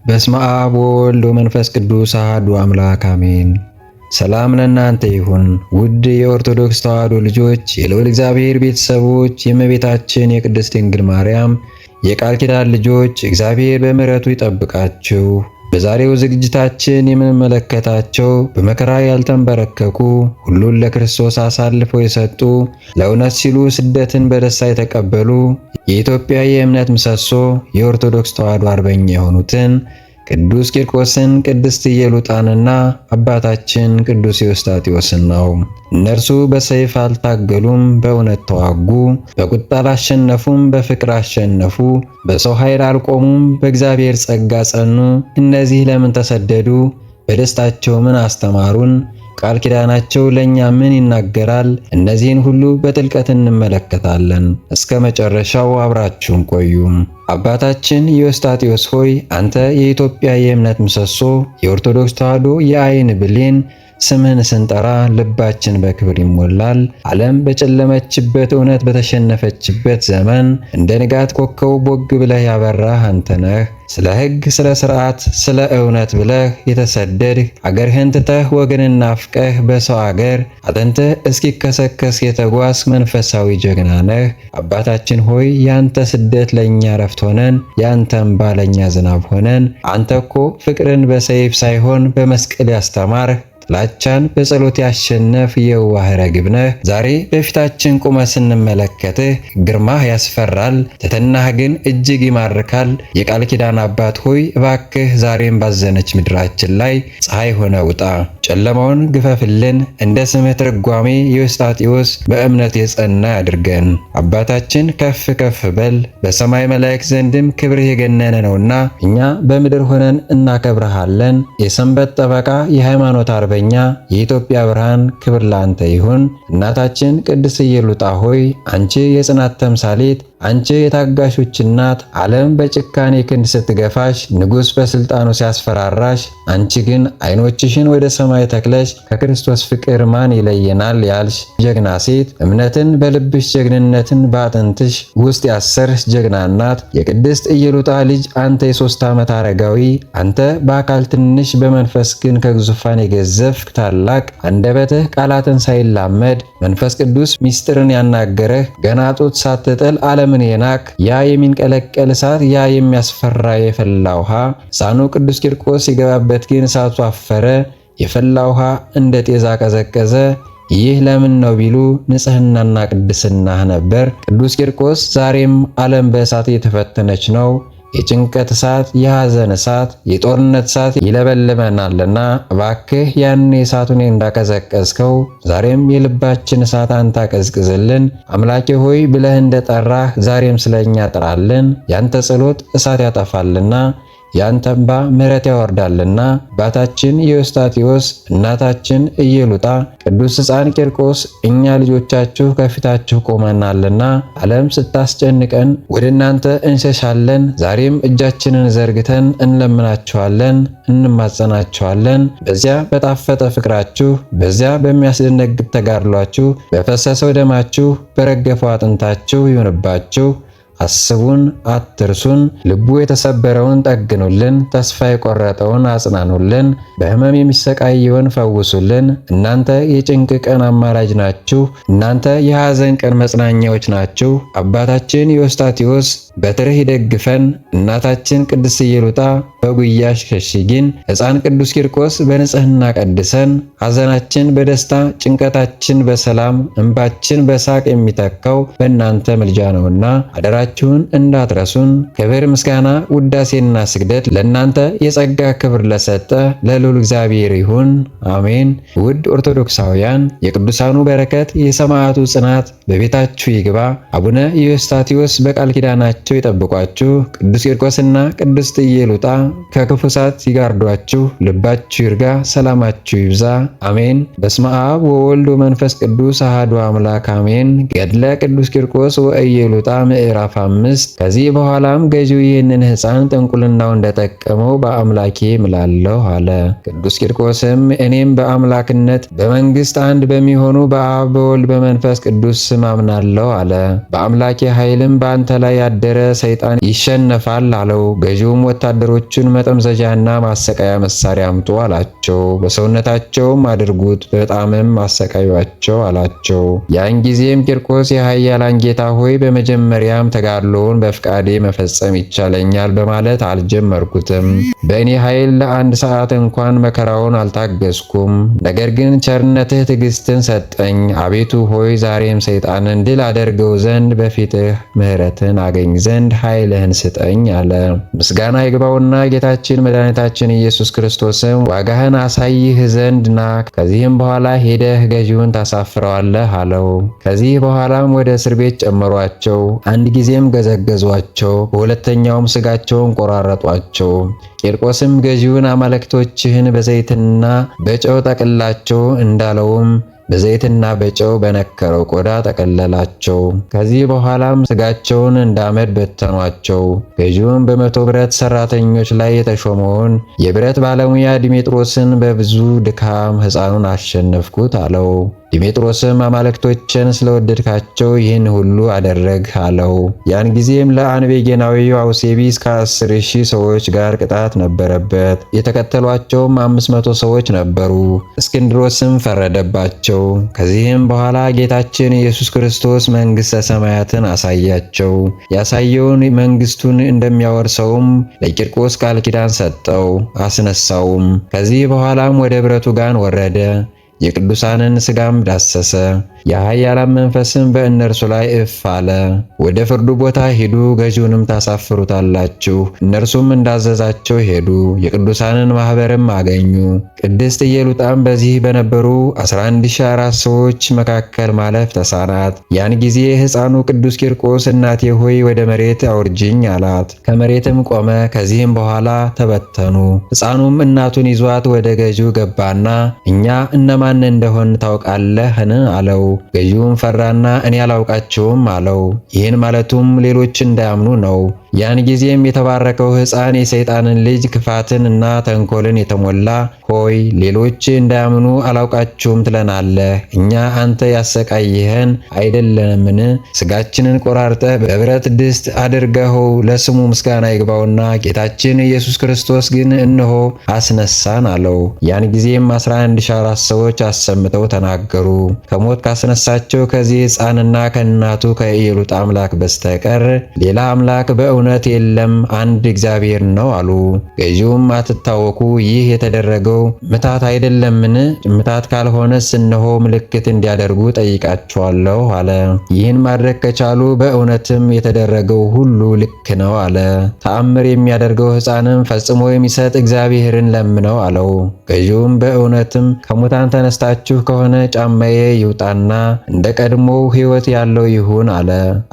በስመ አብ ወወልድ ወመንፈስ ቅዱስ አሐዱ አምላክ አሜን። ሰላም ለእናንተ ይሁን ውድ የኦርቶዶክስ ተዋሕዶ ልጆች፣ የልዑል እግዚአብሔር ቤተሰቦች፣ የእመቤታችን የቅድስት ድንግል ማርያም የቃል ኪዳን ልጆች እግዚአብሔር በምሕረቱ ይጠብቃችሁ። በዛሬው ዝግጅታችን የምንመለከታቸው በመከራ ያልተንበረከኩ፣ ሁሉን ለክርስቶስ አሳልፈው የሰጡ፣ ለእውነት ሲሉ ስደትን በደስታ የተቀበሉ፣ የኢትዮጵያ የእምነት ምሰሶ የኦርቶዶክስ ተዋሕዶ አርበኛ የሆኑትን ቅዱስ ቂርቆስን፣ ቅድስት ኢየሉጣንና አባታችን ቅዱስ ኤዎስጣቴዎስን ነው። እነርሱ በሰይፍ አልታገሉም፣ በእውነት ተዋጉ። በቁጣ አላሸነፉም፣ በፍቅር አሸነፉ። በሰው ኃይል አልቆሙም፣ በእግዚአብሔር ጸጋ ጸኑ። እነዚህ ለምን ተሰደዱ? በደስታቸው ምን አስተማሩን? ቃል ኪዳናቸው ለእኛ ምን ይናገራል? እነዚህን ሁሉ በጥልቀት እንመለከታለን። እስከ መጨረሻው አብራችሁን ቆዩ። አባታችን ኢዮስጣቴዎስ ሆይ፣ አንተ የኢትዮጵያ የእምነት ምሰሶ፣ የኦርቶዶክስ ተዋሕዶ የአይን ብሌን፣ ስምህን ስንጠራ ልባችን በክብር ይሞላል። ዓለም በጨለመችበት፣ እውነት በተሸነፈችበት ዘመን እንደ ንጋት ኮከብ ቦግ ብለህ ያበራህ አንተ ነህ። ስለ ሕግ፣ ስለ ሥርዓት፣ ስለ እውነት ብለህ የተሰደድህ፣ አገርህን ትተህ ወገንን ናፍቀህ በሰው አገር አጥንትህ እስኪከሰከስ የተጓዝክ መንፈሳዊ ጀግና ነህ። አባታችን ሆይ፣ ያንተ ስደት ለእኛ ረፍት ሆነን፣ ያንተ እንባ ለእኛ ዝናብ ሆነን። አንተ እኮ ፍቅርን በሰይፍ ሳይሆን በመስቀል ያስተማርህ፣ ጥላቻን በጸሎት ያሸነፍ የዋህ ርግብ ነህ። ዛሬ በፊታችን ቆመህ ስንመለከትህ ግርማህ ያስፈራል፣ ትሕትናህ ግን እጅግ ይማርካል። የቃል ኪዳን አባት ሆይ፣ እባክህ ዛሬም ባዘነች ምድራችን ላይ ፀሐይ ሆነህ ውጣ፣ ጨለማውን ግፈፍልን። እንደ ስምህ ትርጓሜ የኤዎስጣቴዎስ በእምነት የጸና ያድርገን። አባታችን ከፍ ከፍ በል፣ በሰማይ መላእክት ዘንድም ክብርህ የገነነ ነውና እኛ በምድር ሆነን እናከብረሃለን። የሰንበት ጠበቃ፣ የሃይማኖት አርበኛ፣ የኢትዮጵያ ብርሃን፣ ክብር ላንተ ይሁን። እናታችን ቅድስት ኢየሉጣ ሆይ፣ አንቺ የጽናት ተምሳሌት፣ አንቺ የታጋሾች እናት፣ ዓለም በጭካኔ ክንድ ስትገፋሽ፣ ንጉሥ በስልጣኑ ሲያስፈራራሽ፣ አንቺ ግን ዓይኖችሽን ወደ ሰማይ ተክለሽ ከክርስቶስ ፍቅር ማን ይለየናል ያልሽ ጀግና ሴት፣ እምነትን በልብሽ ጀግንነትን በአጥንትሽ ውስጥ ያሰርሽ ጀግና እናት፣ የቅድስት ኢየሉጣ ልጅ አንተ የ3 ዓመት አረጋዊ፣ አንተ በአካል ትንሽ በመንፈስ ግን ከግዙፋን የገዘፍክ ታላቅ፣ አንደበትህ ቃላትን ሳይላመድ መንፈስ ቅዱስ ሚስጥርን ያናገረህ፣ ገና ጡት ሳትጥል ዓለምን የናቅህ፣ ያ የሚንቀለቀል እሳት፣ ያ የሚያስፈራ የፈላ ውሃ፣ ሕፃኑ ቅዱስ ቂርቆስ ሲገባበት ግን እሳቱ አፈረ፣ የፈላ ውሃ እንደ ጤዛ ቀዘቀዘ። ይህ ለምን ነው ቢሉ ንጽህናና ቅድስናህ ነበር። ቅዱስ ቂርቆስ፣ ዛሬም ዓለም በእሳት እየተፈተነች ነው። የጭንቀት እሳት፣ የሐዘን እሳት፣ የጦርነት እሳት ይለበልበናልና እባክህ ያኔ እሳቱን እንዳቀዘቀዝከው ዛሬም የልባችን እሳት አንተ አቀዝቅዝልን። አምላኬ ሆይ ብለህ እንደጠራህ ዛሬም ስለኛ ጥራልን። ያንተ ጸሎት እሳት ያጠፋልና፣ ያንተ እንባ ምሕረት ያወርዳልና። አባታችን ኢዮስጣቴዎስ፣ እናታችን ኢየሉጣ፣ ቅዱስ ሕፃን ቂርቆስ፣ እኛ ልጆቻችሁ ከፊታችሁ ቆመናልና ዓለም ስታስጨንቀን ወደ እናንተ እንሸሻለን። ዛሬም እጃችንን ዘርግተን እንለምናችኋለን፣ እንማጸናችኋለን። በዚያ በጣፈጠ ፍቅራችሁ፣ በዚያ በሚያስደነግጥ ተጋድሏችሁ፣ በፈሰሰው ደማችሁ፣ በረገፈው አጥንታችሁ ይሁንባችሁ። አስቡን፣ አትርሱን። ልቡ የተሰበረውን ጠግኑልን፣ ተስፋ የቆረጠውን አጽናኑልን፣ በሕመም የሚሰቃየውን ፈውሱልን። እናንተ የጭንቅ ቀን አማላጅ ናችሁ። እናንተ የሐዘን ቀን መጽናኛዎች ናችሁ። አባታችን ዮስጣቴዎስ በትርህ ይደግፈን። እናታችን ቅድስት ኢየሉጣ በጉያሽ ሸሽጊን። ሕፃን ቅዱስ ቂርቆስ በንጽህና ቀድሰን። ሐዘናችን በደስታ፣ ጭንቀታችን በሰላም፣ እንባችን በሳቅ የሚተካው በእናንተ ምልጃ ነውና አደራችሁን እንዳትረሱን። ክብር፣ ምስጋና፣ ውዳሴና ስግደት ለእናንተ የጸጋ ክብር ለሰጠ ለልዑል እግዚአብሔር ይሁን፣ አሜን። ውድ ኦርቶዶክሳውያን፣ የቅዱሳኑ በረከት፣ የሰማዕቱ ጽናት በቤታችሁ ይግባ። አቡነ ኢዮስታቴዎስ በቃል ኪዳናቸው ይጠብቋችሁ። ቅዱስ ቂርቆስና ቅድስት ኢየሉጣ ከክፉ ሰዓት ይጋርዷችሁ። ልባችሁ ይርጋ፣ ሰላማችሁ ይብዛ። አሜን። በስመ አብ ወወልድ ወመንፈስ ቅዱስ አሐዱ አምላክ አሜን። ገድለ ቅዱስ ቂርቆስ ወኢየሉጣ ምዕራፍ 5። ከዚህ በኋላም ገዢው ይህንን ሕፃን ጥንቁልናው እንደጠቀመው በአምላኬ ምላለሁ አለ። ቅዱስ ቂርቆስም እኔም በአምላክነት በመንግስት አንድ በሚሆኑ በአብ በወልድ በመንፈስ ቅዱስ ስም አምናለሁ አለ። በአምላኬ ኃይልም በአንተ ላይ ያደረ ሰይጣን ይሸነፋል አለው። ገዢውም ወታደሮቹን መጠምዘዣና ማሰቃያ መሳሪያ አምጡ አላቸው። በሰውነታቸውም አድርጉት፣ በጣምም አሰቃዩአቸው አላቸው። ያን ጊዜም ቂርቆስ የኃያላን ጌታ ሆይ በመጀመሪያም ተጋድሎውን በፍቃዴ መፈጸም ይቻለኛል በማለት አልጀመርኩትም። በእኔ ኃይል ለአንድ ሰዓት እንኳን መከራውን አልታገስኩም። ነገር ግን ቸርነትህ ትዕግስትን ሰጠኝ። አቤቱ ሆይ ዛሬም ሰይጣንን ድል አደርገው ዘንድ በፊትህ ምሕረትን አገኝ ዘንድ ኃይልህን ስጠኝ አለ። ምስጋና ይግባውና ጌታችን መድኃኒታችን ኢየሱስ ክርስቶስም ዋጋህን አሳይህ ዘንድ ና፣ ከዚህም በኋላ ሄደህ ገዢውን ታሳፍረዋለህ አለው። ከዚህ በኋላም ወደ እስር ቤት ጨመሯቸው። አንድ ጊዜም ገዘገዟቸው፣ በሁለተኛውም ስጋቸውን ቆራረጧቸው። ቂርቆስም ገዢውን አማልክቶችህን በዘይትና በጨው ጠቅልላቸው እንዳለውም በዘይትና በጨው በነከረው ቆዳ ጠቀለላቸው። ከዚህ በኋላም ስጋቸውን እንዳመድ በተኗቸው። ገዢውም በ100 ብረት ሰራተኞች ላይ የተሾመውን የብረት ባለሙያ ዲሜጥሮስን በብዙ ድካም ሕፃኑን አሸነፍኩት አለው። ዲሜጥሮስም አማልክቶችን ስለወደድካቸው ይህን ሁሉ አደረግህ አለው። ያን ጊዜም ለአንቤጌናዊው አውሴቢስ ከ10,000 ሰዎች ጋር ቅጣት ነበረበት። የተከተሏቸውም 500 ሰዎች ነበሩ። እስክንድሮስም ፈረደባቸው። ከዚህም በኋላ ጌታችን ኢየሱስ ክርስቶስ መንግሥተ ሰማያትን አሳያቸው። ያሳየውን መንግሥቱን እንደሚያወርሰውም ለቂርቆስ ቃል ኪዳን ሰጠው፣ አስነሳውም። ከዚህ በኋላም ወደ ብረቱ ጋን ወረደ። የቅዱሳንን ሥጋም ዳሰሰ። የኃያላን መንፈስም በእነርሱ ላይ እፍ አለ። ወደ ፍርዱ ቦታ ሂዱ፣ ገዢውንም ታሳፍሩታላችሁ። እነርሱም እንዳዘዛቸው ሄዱ። የቅዱሳንን ማኅበርም አገኙ። ቅድስት ኢየሉጣም በዚህ በነበሩ 11,004 ሰዎች መካከል ማለፍ ተሳናት። ያን ጊዜ ሕፃኑ ቅዱስ ቂርቆስ እናቴ ሆይ ወደ መሬት አውርጅኝ አላት። ከመሬትም ቆመ። ከዚህም በኋላ ተበተኑ። ሕፃኑም እናቱን ይዟት ወደ ገዢው ገባና እኛ እነማን እንደሆን ታውቃለህን? አለው። ገዢውም ፈራና እኔ አላውቃቸውም አለው። ይህን ማለቱም ሌሎች እንዳያምኑ ነው። ያን ጊዜም የተባረከው ሕፃን የሰይጣንን ልጅ ክፋትን እና ተንኮልን የተሞላ ሆይ ሌሎች እንዳያምኑ አላውቃችሁም ትለናለህ፣ እኛ አንተ ያሰቃይህን አይደለምን? ስጋችንን ቆራርጠህ በብረት ድስት አድርገኸው ለስሙ ምስጋና ይግባውና ጌታችን ኢየሱስ ክርስቶስ ግን እነሆ አስነሳን አለው። ያን ጊዜም 11,004 ሰዎች አሰምተው ተናገሩ። ከሞት ካስነሳቸው ከዚህ ሕፃንና ከእናቱ ከኢየሉጣ አምላክ በስተቀር ሌላ አምላክ በእውነት የለም፣ አንድ እግዚአብሔር ነው አሉ። ገዢውም አትታወኩ፣ ይህ የተደረገው ምታት አይደለምን? ምታት ካልሆነስ እነሆ ምልክት እንዲያደርጉ ጠይቃቸዋለሁ አለ። ይህን ማድረግ ከቻሉ በእውነትም የተደረገው ሁሉ ልክ ነው አለ። ተአምር የሚያደርገው ሕፃንም ፈጽሞ የሚሰጥ እግዚአብሔርን ለምነው አለው። ገዢውም በእውነትም ከሙታን ተነስታችሁ ከሆነ ጫማዬ ይውጣና እንደ ቀድሞው ሕይወት ያለው ይሁን አለ።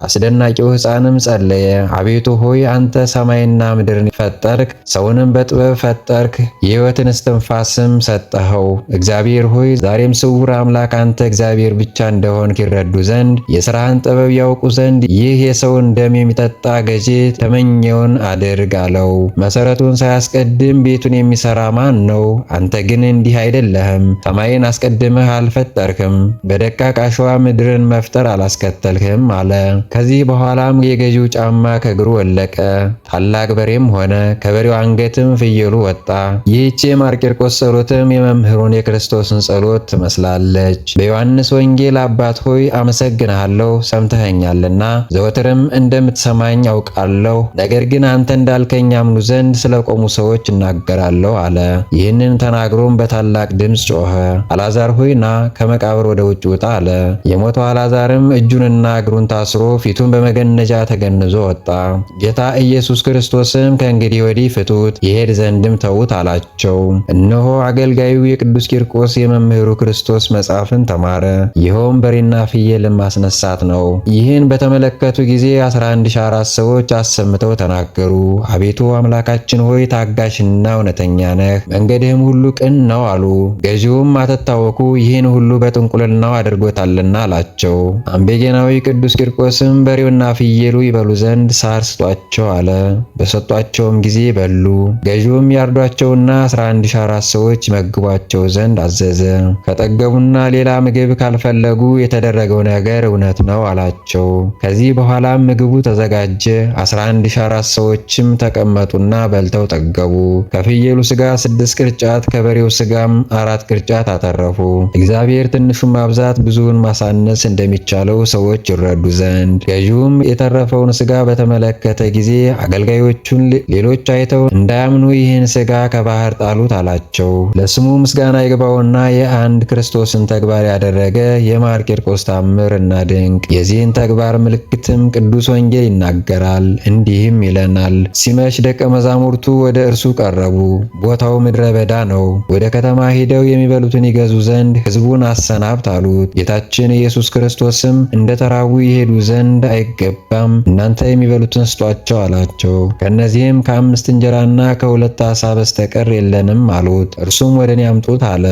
አስደናቂው ሕፃንም ጸለየ። አቤቱ ሆይ አንተ ሰማይና ምድርን ፈጠርክ፣ ሰውንም በጥበብ ፈጠርክ፣ የሕይወትን እስትንፋስም ሰጠኸው። እግዚአብሔር ሆይ ዛሬም ስውር አምላክ አንተ እግዚአብሔር ብቻ እንደሆንክ ይረዱ ዘንድ የሥራህን ጥበብ ያውቁ ዘንድ ይህ የሰውን ደም የሚጠጣ ገዢ ተመኘውን አድርግ አለው። መሠረቱን ሳያስቀድም ቤቱን የሚሠራ ማን ነው? አንተ ግን እንዲህ አይደለህም። ሰማይን አስቀድመህ አልፈጠርክም፣ በደቃቅ አሸዋ ምድርን መፍጠር አላስከተልህም አለ። ከዚህ በኋላም የገዢው ጫማ ከእግሩ ወለቀ፣ ታላቅ በሬም ሆነ፣ ከበሬው አንገትም ፍየሉ ወጣ። ይህች የማር ቂርቆስ ጸሎትም የመምህሩን የክርስቶስን ጸሎት ትመስላለች። በዮሐንስ ወንጌል አባት ሆይ አመሰግንሃለሁ፣ ሰምተኸኛልና ዘወትርም እንደምትሰማኝ አውቃለሁ። ነገር ግን አንተ እንዳልከኝ ያምኑ ዘንድ ስለቆሙ ሰዎች እናገራለሁ አለ። ይህንን ተናግሮም በታላቅ ድምፅ ጮኸ፣ አልዓዛር ሆይ ና ከመቃብር ወደ ውጭ ውጣ አለ። የሞተው አልዓዛርም እጁንና እግሩን ታስሮ ፊቱን በመገነጃ ተገንዞ ወጣ። ጌታ ኢየሱስ ክርስቶስም ከእንግዲህ ወዲህ ፍቱት፣ ይሄድ ዘንድም ተዉት አላቸው። እነሆ አገልጋዩ የቅዱስ ቂርቆስ የመምህሩ ክርስቶስ መጽሐፍን ተማረ። ይኸውም በሬና ፍየልን ማስነሳት ነው። ይህን በተመለከቱ ጊዜ 11,004 ሰዎች አሰምተው ተናገሩ። አቤቱ አምላካችን ሆይ ታጋሽና እውነተኛ ነህ፣ መንገድህም ሁሉ ቅን ነው አሉ። ገዢውም አትታወኩ፣ ይህን ሁሉ በጥንቁልናው አድርጎታልና አላቸው። አምቤጌናዊ ቅዱስ ቂርቆስም በሬውና ፍየሉ ይበሉ ዘንድ ሳር ስጧቸው አለ። በሰጧቸውም ጊዜ በሉ። ገዢውም ያርዷቸውና 11,004 ሰዎች ይመግቧቸው ዘንድ አዘዘ። ከጠገቡና ሌላ ምግብ ካልፈለጉ የተደረገው ነገር እውነት ነው አላቸው። ከዚህ በኋላም ምግቡ ተዘጋጀ። 11,004 ሰዎችም ተቀመጡና በልተው ጠገቡ። ከፍየሉ ስጋ 6 ቅርጫት ከበሬው ስጋም 4 ቅርጫት አተረፉ። እግዚአብሔር ትንሹን ማብዛት ብዙውን ማሳነስ እንደሚቻለው ሰዎች ይረዱ ዘንድ። ገዢውም የተረፈውን ስጋ በተመለከተ ጊዜ አገልጋዮቹን ሌሎች አይተው እንዳያምኑ ይህን ስጋ ከባህር ጣሉት አላቸው። ለስሙ ምስጋና ይግባውና የአንድ ክርስቶስን ተግባር ያደረገ የማር ቂርቆስ ታምር እና ድንቅ። የዚህን ተግባር ምልክትም ቅዱስ ወንጌል ይናገራል፣ እንዲህም ይለናል። ሲመሽ ደቀ መዛሙርቱ ወደ እርሱ ቀረቡ። ቦታው ምድረ በዳ ነው። ወደ ከተማ ሄደው የሚበሉትን ይገዙ ዘንድ ሕዝቡን አሰናብት አሉት። ጌታችን ኢየሱስ ክርስቶስም እንደ ተራቡ ይሄዱ ዘንድ አይገባም፣ እናንተ የሚበሉትን ስጧቸው አላቸው። ከእነዚህም ከ5 እንጀራና ከ2 ዓሣ በስተቀር የለንም አሉት። እርሱም ወደ እኔ አምጡት አለ።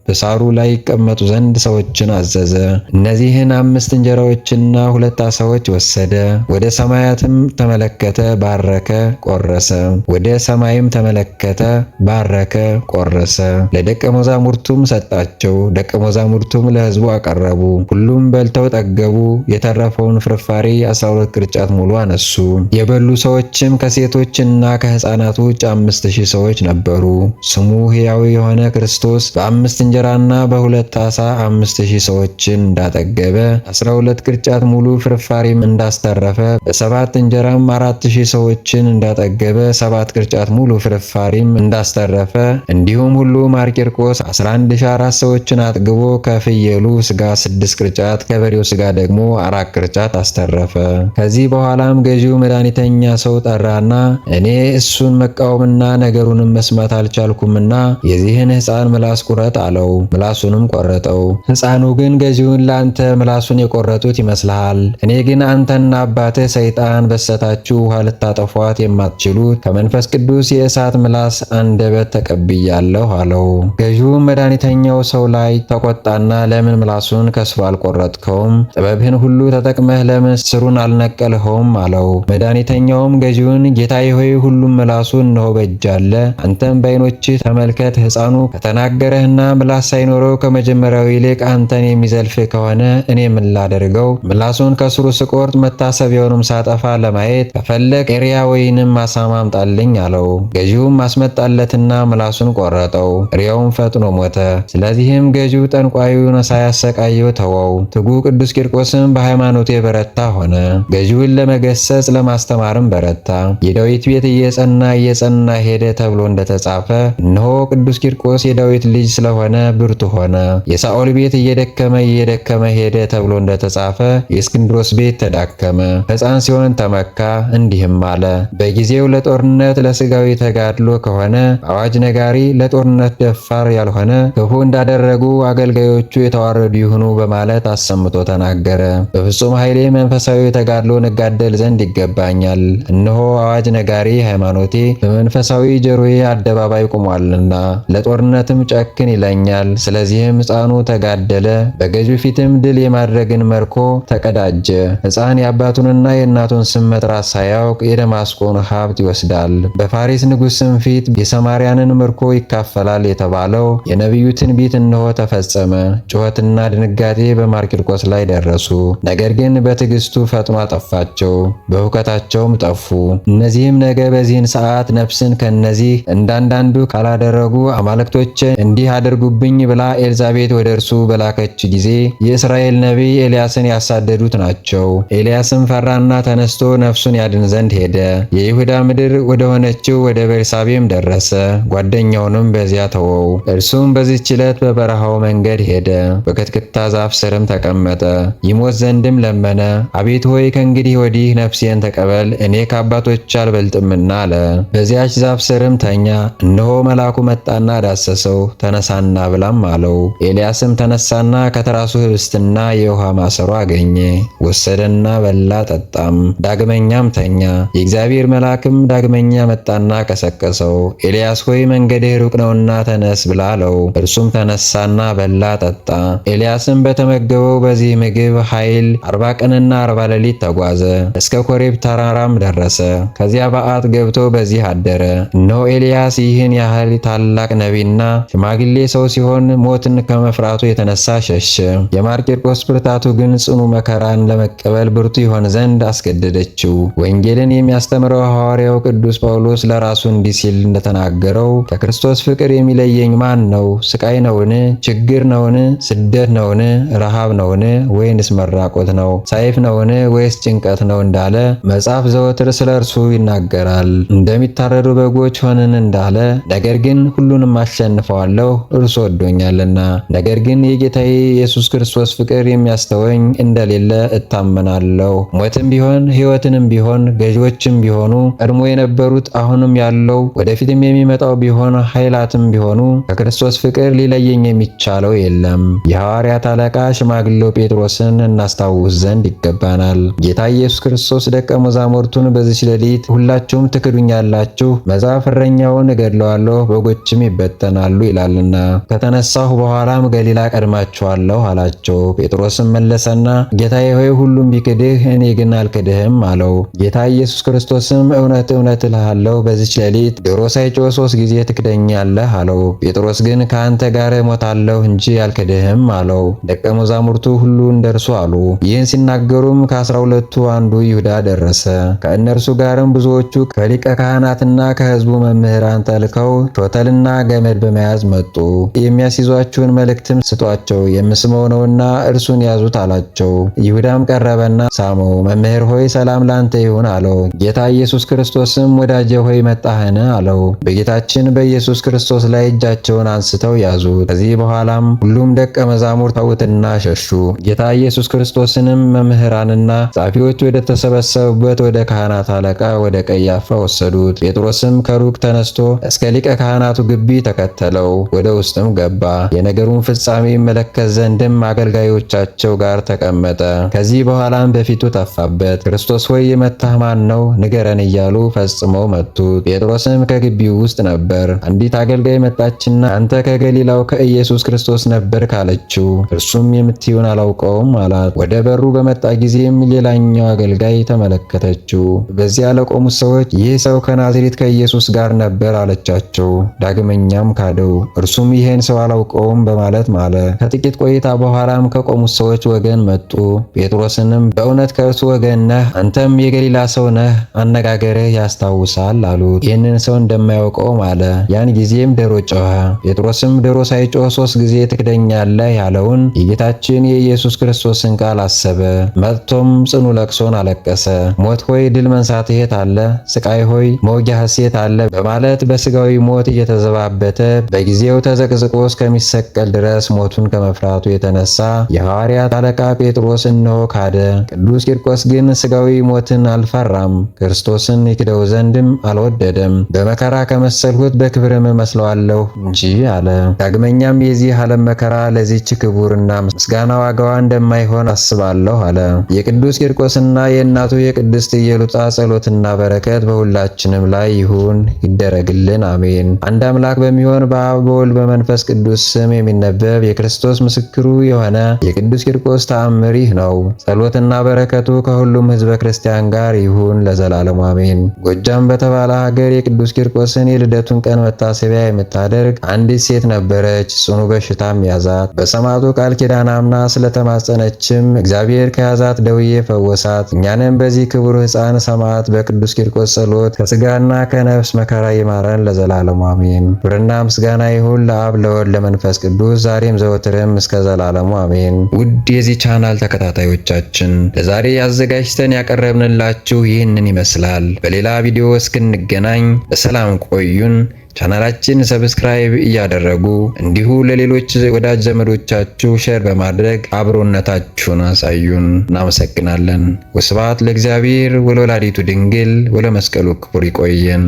በሳሩ ላይ ይቀመጡ ዘንድ ሰዎችን አዘዘ። እነዚህን 5 እንጀራዎችና 2 ዓሣዎች ወሰደ። ወደ ሰማያትም ተመለከተ፣ ባረከ፣ ቆረሰ። ወደ ሰማይም ተመለከተ፣ ባረከ፣ ቆረሰ። ለደቀ መዛሙርቱም ሰጣቸው። ደቀ መዛሙርቱም ለሕዝቡ አቀረቡ። ሁሉም በልተው ጠገቡ። የተረፈውን ፍርፋሪ 12 ቅርጫት ሙሉ አነሱ። የበሉ ሰዎችም ከሴቶችና ከሕፃናት ውጭ 5,000 ሰዎች ነበሩ። ስሙ ሕያው የሆነ ክርስቶስ በ5 እንጀራና በ2 ዓሣ 5,000 ሰዎችን እንዳጠገበ 12 ቅርጫት ሙሉ ፍርፋሪም እንዳስተረፈ በ7 እንጀራም 4,000 ሰዎችን እንዳጠገበ 7 ቅርጫት ሙሉ ፍርፋሪም እንዳስተረፈ እንዲሁም ሁሉ ማር ቂርቆስ 11,004 ሰዎችን አጥግቦ ከፍየሉ ስጋ 6 ቅርጫት ከበሬው ስጋ ደግሞ 4 ቅርጫት አስተረፈ። ከዚህ በኋላም ገዢው መድኃኒተኛ ሰው ጠራና እኔ እሱን መቃወምና ነገሩንም መስማት አልቻልኩምና የዚህን ሕፃን ምላስ ቁረጥ አለው። ምላሱንም ቆረጠው። ሕፃኑ ግን ገዢውን ለአንተ ምላሱን የቆረጡት ይመስልሃል? እኔ ግን አንተና አባትህ ሰይጣን በሰታችሁ ውሃ ልታጠፏት የማትችሉት ከመንፈስ ቅዱስ የእሳት ምላስ አንደበት ተቀብያለሁ አለው። ገዢውም መድኃኒተኛው ሰው ላይ ተቆጣና ለምን ምላሱን ከስሩ አልቆረጥከውም? ጥበብህን ሁሉ ተጠቅመህ ለምን ስሩን አልነቀልኸውም? አለው። መድኃኒተኛውም ገዢውን ጌታዬ ሆይ ሁሉም ምላሱ እነሆ በእጅ አለ፣ አንተም በዓይኖችህ ተመልከት። ሕፃኑ ከተናገረህና ምላስ ሳይኖረው ከመጀመሪያው ይልቅ አንተን የሚዘልፍ ከሆነ እኔ ምን ላደርገው? ምላሱን ከስሩ ስቆርጥ መታሰቢያውንም ሳጠፋ ለማየት ከፈለግ እሪያ ወይንም አሳማ አምጣልኝ አለው። ገዢውም አስመጣለትና ምላሱን ቆረጠው። እሪያውም ፈጥኖ ሞተ። ስለዚህም ገዢው ጠንቋዩን ሳያሰቃየው ተወው። ትጉ ቅዱስ ቂርቆስም በሃይማኖቱ የበረታ ሆነ። ገዢውን ለመገሰጽ ለማስተማርም በረታ። የዳዊት ቤት እየጸና እየጸና ሄደ ተብሎ እንደተጻፈ እነሆ ቅዱስ ቂርቆስ የዳዊት ልጅ ስለሆነ ብርቱ ሆነ። የሳኦል ቤት እየደከመ እየደከመ ሄደ ተብሎ እንደተጻፈ የእስክንድሮስ ቤት ተዳከመ። ሕፃን ሲሆን ተመካ፣ እንዲህም አለ፦ በጊዜው ለጦርነት ለስጋዊ ተጋድሎ ከሆነ አዋጅ ነጋሪ፣ ለጦርነት ደፋር ያልሆነ ክፉ እንዳደረጉ አገልጋዮቹ የተዋረዱ ይሁኑ በማለት አሰምቶ ተናገረ። በፍጹም ኃይሌ መንፈሳዊ ተጋድሎ እንጋደል ዘንድ ይገባኛል። እነሆ አዋጅ ነጋሪ ሃይማኖቴ በመንፈሳዊ ጆሮዬ አደባባይ ቆሟልና ለጦርነትም ጨክን ይለኛል። ስለዚህም ሕፃኑ ተጋደለ፣ በገዢው ፊትም ድል የማድረግን መርኮ ተቀዳጀ። ሕፃን የአባቱንና የእናቱን ስም መጥራት ሳያውቅ የደማስቆን ሀብት ይወስዳል። በፋሪስ ንጉሥም ፊት የሰማርያንን ምርኮ ይካፈላል የተባለው የነቢዩ ትንቢት እነሆ ተፈጸመ። ጩኸትና ድንጋጤ በማር ቂርቆስ ላይ ደረሱ። ነገር ግን በትዕግስቱ ፈጥኖ አጠፋቸው፣ በሁከታቸውም ጠፉ። እነዚህም ነገ በዚህን ሰዓት ነፍስን ከነዚህ እንዳንዳንዱ ካላደረጉ አማልክቶችን እንዲህ አድርጉብኝ ላኩብኝ ብላ ኤልዛቤት ወደ እርሱ በላከች ጊዜ የእስራኤል ነቢይ ኤልያስን ያሳደዱት ናቸው። ኤልያስም ፈራና ተነስቶ ነፍሱን ያድን ዘንድ ሄደ። የይሁዳ ምድር ወደሆነችው ወደ ቤርሳቤም ደረሰ። ጓደኛውንም በዚያ ተወው። እርሱም በዚህች ዕለት በበረሃው መንገድ ሄደ። በክትክታ ዛፍ ስርም ተቀመጠ። ይሞት ዘንድም ለመነ። አቤት ሆይ ከእንግዲህ ወዲህ ነፍሴን ተቀበል፣ እኔ ከአባቶች አልበልጥምና አለ። በዚያች ዛፍ ስርም ተኛ። እነሆ መልአኩ መጣና ዳሰሰው፣ ተነሳና ብላም አለው። ኤልያስም ተነሳና ከተራሱ ህብስትና የውሃ ማሰሮ አገኘ። ወሰደና በላ ጠጣም። ዳግመኛም ተኛ። የእግዚአብሔር መልአክም ዳግመኛ መጣና ቀሰቀሰው። ኤልያስ ሆይ መንገድህ ሩቅ ነውና ተነስ ብላ አለው። እርሱም ተነሳና በላ ጠጣ። ኤልያስም በተመገበው በዚህ ምግብ ኃይል 40 ቀንና 40 ሌሊት ተጓዘ። እስከ ኮሬብ ተራራም ደረሰ። ከዚያ በዓት ገብቶ በዚህ አደረ። እነሆ ኤልያስ ይህን ያህል ታላቅ ነቢይና ሽማግሌ ሰው ሲሆን ሞትን ከመፍራቱ የተነሳ ሸሸ። የማር ቂርቆስ ብርታቱ ግን ጽኑ መከራን ለመቀበል ብርቱ ይሆን ዘንድ አስገደደችው። ወንጌልን የሚያስተምረው ሐዋርያው ቅዱስ ጳውሎስ ለራሱ እንዲህ ሲል እንደተናገረው ከክርስቶስ ፍቅር የሚለየኝ ማን ነው? ስቃይ ነውን? ችግር ነውን? ስደት ነውን? ረሃብ ነውን? ወይንስ መራቆት ነው? ሰይፍ ነውን? ወይስ ጭንቀት ነው እንዳለ መጽሐፍ ዘወትር ስለ እርሱ ይናገራል። እንደሚታረዱ በጎች ሆንን እንዳለ፣ ነገር ግን ሁሉንም አሸንፈዋለሁ እርሱ ወዶኛልና። ነገር ግን የጌታዬ ኢየሱስ ክርስቶስ ፍቅር የሚያስተወኝ እንደሌለ እታመናለሁ። ሞትም ቢሆን ሕይወትንም ቢሆን ገዢዎችም ቢሆኑ ቀድሞ የነበሩት አሁንም ያለው ወደፊትም የሚመጣው ቢሆን ኃይላትም ቢሆኑ ከክርስቶስ ፍቅር ሊለየኝ የሚቻለው የለም። የሐዋርያት አለቃ ሽማግሌው ጴጥሮስን እናስታውስ ዘንድ ይገባናል። ጌታ ኢየሱስ ክርስቶስ ደቀ መዛሙርቱን በዚች ሌሊት ሁላችሁም ትክዱኛላችሁ፣ መጽሐፍ እረኛውን እገድለዋለሁ፣ በጎችም ይበተናሉ ይላልና ከተነሳሁ በኋላም ገሊላ ቀድማችኋለሁ አላቸው። ጴጥሮስም መለሰና ጌታዬ ሆይ ሁሉም ቢክድህ እኔ ግን አልክድህም አለው። ጌታ ኢየሱስ ክርስቶስም እውነት እውነት እልሃለሁ በዚች ሌሊት ዶሮ ሳይጮህ 3 ጊዜ ትክደኛለህ አለው። ጴጥሮስ ግን ከአንተ ጋር እሞታለሁ እንጂ አልክድህም አለው። ደቀ መዛሙርቱ ሁሉ እንደርሱ አሉ። ይህን ሲናገሩም ከ12ቱ አንዱ ይሁዳ ደረሰ። ከእነርሱ ጋርም ብዙዎቹ ከሊቀ ካህናትና ከሕዝቡ መምህራን ተልከው ሾተልና ገመድ በመያዝ መጡ። የሚያስይዟችሁን መልእክትም ስጧቸው፣ የምስመው ነውና እርሱን ያዙት አላቸው። ይሁዳም ቀረበና ሳመው። መምህር ሆይ ሰላም ላንተ ይሁን አለው። ጌታ ኢየሱስ ክርስቶስም ወዳጄ ሆይ መጣህን አለው። በጌታችን በኢየሱስ ክርስቶስ ላይ እጃቸውን አንስተው ያዙት። ከዚህ በኋላም ሁሉም ደቀ መዛሙርት ተዉትና ሸሹ። ጌታ ኢየሱስ ክርስቶስንም መምህራንና ጻፊዎች ወደ ተሰበሰቡበት ወደ ካህናት አለቃ ወደ ቀያፋ ወሰዱት። ጴጥሮስም ከሩቅ ተነስቶ እስከ ሊቀ ካህናቱ ግቢ ተከተለው፣ ወደ ውስጥም ገባ። የነገሩን ፍጻሜ ይመለከት ዘንድም አገልጋዮቻቸው ጋር ተቀመጠ። ከዚህ በኋላም በፊቱ ተፋበት። ክርስቶስ ሆይ የመታህ ማን ነው? ንገረን እያሉ ፈጽመው መቱት። ጴጥሮስም ከግቢው ውስጥ ነበር። አንዲት አገልጋይ መጣችና አንተ ከገሊላው ከኢየሱስ ክርስቶስ ነበር ካለችው፣ እርሱም የምትይውን አላውቀውም አላት። ወደ በሩ በመጣ ጊዜም ሌላኛው አገልጋይ ተመለከተችው። በዚያ ለቆሙት ሰዎች ይህ ሰው ከናዝሬት ከኢየሱስ ጋር ነበር አለቻቸው። ዳግመኛም ካደው። እርሱም ይሄን ሰው አላውቀውም በማለት ማለ። ከጥቂት ቆይታ በኋላም ከቆሙት ሰዎች ወገን መጡ። ጴጥሮስንም በእውነት ከእርሱ ወገን ነህ፣ አንተም የገሊላ ሰው ነህ፣ አነጋገርህ ያስታውሳል አሉት። ይህንን ሰው እንደማያውቀውም አለ። ያን ጊዜም ዶሮ ጮኸ። ጴጥሮስም ዶሮ ሳይጮህ 3 ጊዜ ትክደኛለህ ያለውን የጌታችን የኢየሱስ ክርስቶስን ቃል አሰበ። መጥቶም ጽኑ ለቅሶን አለቀሰ። ሞት ሆይ ድል መንሳትህ የት አለ? ስቃይ ሆይ መውጊያህስ የት አለ? በማለት በስጋዊ ሞት እየተዘባበተ በጊዜው ተዘቅዝቆ እስከሚሰቀል ድረስ ሞቱን ከመፍራቱ የተነሳ የሐዋርያት አለቃ ጴጥሮስ እነሆ ካደ። ቅዱስ ቂርቆስ ግን ስጋዊ ሞትን አልፈራም፣ ክርስቶስን ይክደው ዘንድም አልወደደም። በመከራ ከመሰልሁት በክብርም እመስለዋለሁ እንጂ አለ። ዳግመኛም የዚህ ዓለም መከራ ለዚች ክቡርና ምስጋና ዋጋዋ እንደማይሆን አስባለሁ አለ። የቅዱስ ቂርቆስና የእናቱ የቅድስት ኢየሉጣ ጸሎትና በረከት በሁላችንም ላይ ይሁን ይደረግልን፣ አሜን። አንድ አምላክ በሚሆን በአብ በወልድ በመንፈስ ቅዱስ ስም የሚነበብ የክርስቶስ ምስክሩ የሆነ የቅዱስ ቂርቆስ ተአምር ይህ ነው። ጸሎትና በረከቱ ከሁሉም ሕዝበ ክርስቲያን ጋር ይሁን ለዘላለሙ አሜን። ጎጃም በተባለ ሀገር የቅዱስ ቂርቆስን የልደቱን ቀን መታሰቢያ የምታደርግ አንዲት ሴት ነበረች። ጽኑ በሽታም ያዛት። በሰማዕቱ ቃል ኪዳን አምና ስለተማጸነችም እግዚአብሔር ከያዛት ደዌ ፈወሳት። እኛንም በዚህ ክቡር ሕፃን ሰማዕት በቅዱስ ቂርቆስ ጸሎት ከስጋና ከነፍስ መከራ ይማረን ለዘላለሙ አሜን። ክብርና ምስጋና ይሁን ለአብ ለወልድ ለመንፈስ ቅዱስ ዛሬም ዘወትርም እስከ ዘላለሙ አሜን። ውድ የዚህ ቻናል ተከታታዮቻችን ለዛሬ አዘጋጅተን ያቀረብንላችሁ ይህንን ይመስላል። በሌላ ቪዲዮ እስክንገናኝ በሰላም ቆዩን። ቻናላችን subscribe እያደረጉ እንዲሁ ለሌሎች ወዳጅ ዘመዶቻችሁ share በማድረግ አብሮነታችሁን አሳዩን። እናመሰግናለን። ወስብሐት ለእግዚአብሔር ወለወላዲቱ ድንግል ወለመስቀሉ ክቡር። ይቆየን።